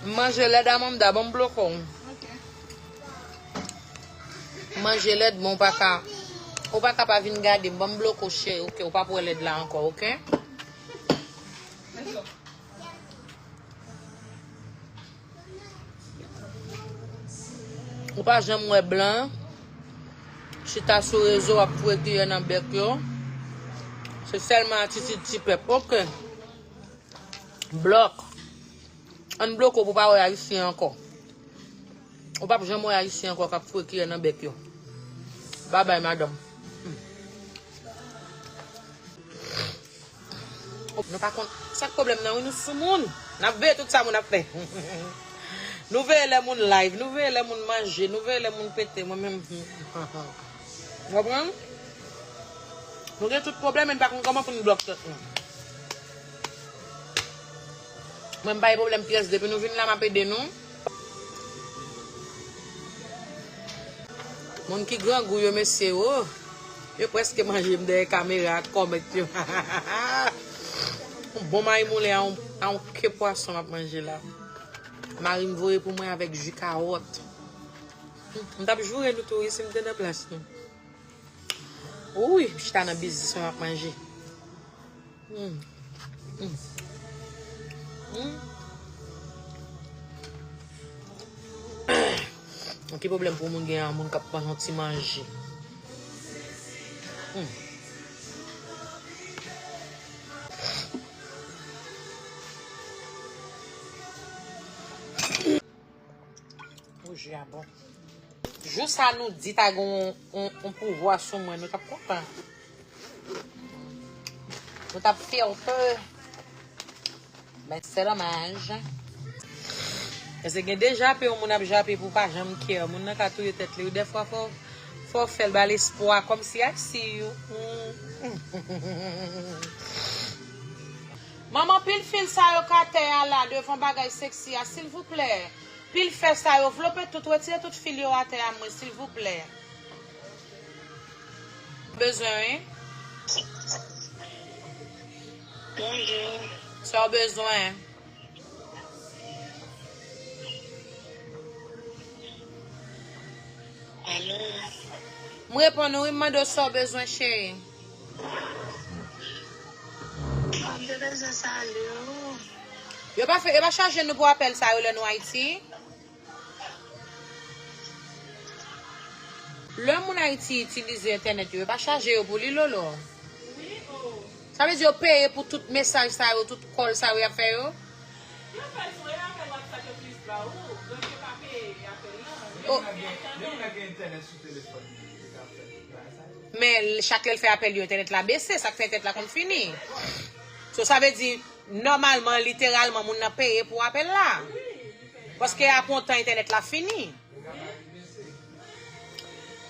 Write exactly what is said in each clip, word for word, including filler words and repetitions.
M manje lèd a Manda, ban m bloke w. M manje lèd, men w pa ka, ou pa ka pa vin gade m, ban m bloke w, cheri, oke, ou p ap wè lèd la ankò, oke? Ou pa janm wè blan chita sou rezo ap foure kiyè nan bèk yo. Se sèlman atitid ti pèp. Oke. Blòk. Ann bloke w pou w pa wè Ayisyen ankò. Ou p ap janm wè Ayisyen ankò k ap foure kiyè nan bèk yo. Babay, madanm. Hmm. Nou pa konn sa k pwoblèm nan, wi, nou sou moun. N ap veye tout sa moun ap fè. Nou veye lè moun live, nou veye lè moun manje, nou veye lè moun pete. Mwen menm, w konprann? Nou gen tout pwoblèm, men n pa konn kòman pou n blòk tèt nou. Mwen, m pa gen pwoblèm pyès. Depi nou vin la, m ap ede nou. Moun ki grangou yo, mesye, o. Yo prèske manje m dèyè kamera ak kòmèt yo. Yon bon mayi moulen a yon, a yon ke pwason m ap manje la. Mari m voye pou mwen avèk ji kawòt. M t ap joure nou tou, wi, si m te nan plas nou. Wi, m chita nan biznis mwen, m ap manje. Hmm. Hmm. Hmm. Ki pwoblèm pou moun gen an, moun k ap pran yon ti manje? Hmm. Pou ji a bon. Jou sa nou di ta gen yon, yon, yon pouvwa sou mwen, nou t ap kontan. Nou t ap fyè. Men se domaj. Paske gen de jape yon moun ap jape pou pa janm care. Moun nan ka touye tèt li. Dèfwa fò, fò w fè l ba l espwa. Kòmsi I see you. Manman, pil fil sa yo k atè a la, devan bagay seksi a, silvouplè. Pil fè sa yo, vlope tout, retire tout fil yo atè a mwen, silvouplè. Bezwen, wi? Bonjou. Sa w bezwen? Alo? M reponn ou, wi, m mande w sa w bezwen, cheri. M te bezwen salye w. Yo pa fè, yo pa chaje nou pou apèl sa yo lè nou Ayiti? Lè moun Ayiti itilize entènèt yo, yo pa chaje yo pou li, Lolo? Sa vle di yo peye pou tout mesaj sa yo, tout call sa yo y ap fè yo? Yo fè l sou, yo fè WhatsApp yo plis ba ou, donk yo pa peye apèl lan. Oh. Men chak lè l fè apèl yo, entènèt la bese, sa k fè entènèt la konn fini. So, sa vle di, nòmalman, literalman, moun nan peye pou apèl la. Paske apre yon tan, entènèt la fini.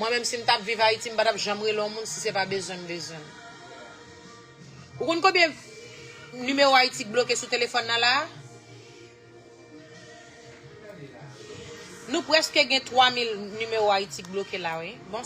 Mwen menm, si m t ap viv Ayiti, m pa t ap janm rele yon moun si se pa bezwen m bezwen l. Ou konn konbyen nimewo Ayiti k bloke sou telefòn nan la? Nou prèske gen twa mil nimewo Ayiti k bloke la, wi. Bon,